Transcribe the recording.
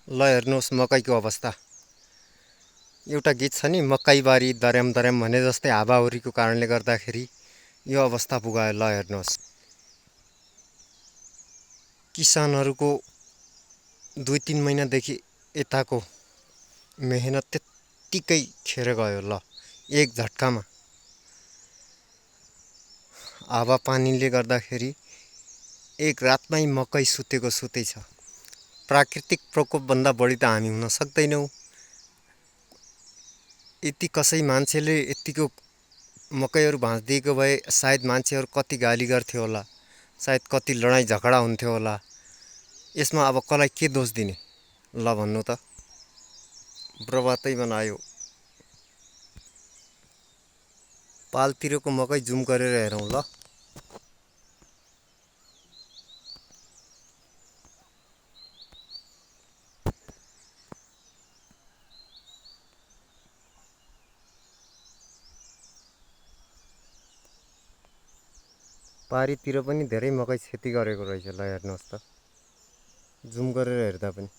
ल हेर्नुहोस् मकैको अवस्था। एउटा गीत छ नि, मकैबारी दर्याम दर्याम भने जस्तै हावाहुरीको कारणले गर्दाखेरि यो अवस्था पुगायो। ल हेर्नुहोस्, किसानहरूको 2-3 महिनादेखि यताको मेहनत त्यत्तिकै खेर गयो। ल एक झट्कामा हावापानीले गर्दाखेरि एक रातमै मकै सुतेको सुतै छ। प्राकृतिक प्रकोपभन्दा बढी त हामी हुन सक्दैनौँ। यति कसै मान्छेले यत्तिको मकैहरू भाँचिदिएको भए सायद मान्छेहरू कति गाली गर्थ्यो होला, सायद कति लडाइँ झगडा हुन्थ्यो होला। यसमा अब कसलाई के दोष दिने? ल भन्नु त, बर्बादै बनायो। पालतिरको मकै जुम गरेर हेरौँ ल। पारीतिर पनि धेरै मकै क्षति गरेको रहेछ। ल हेर्नुहोस् त, जुम गरेर हेर्दा पनि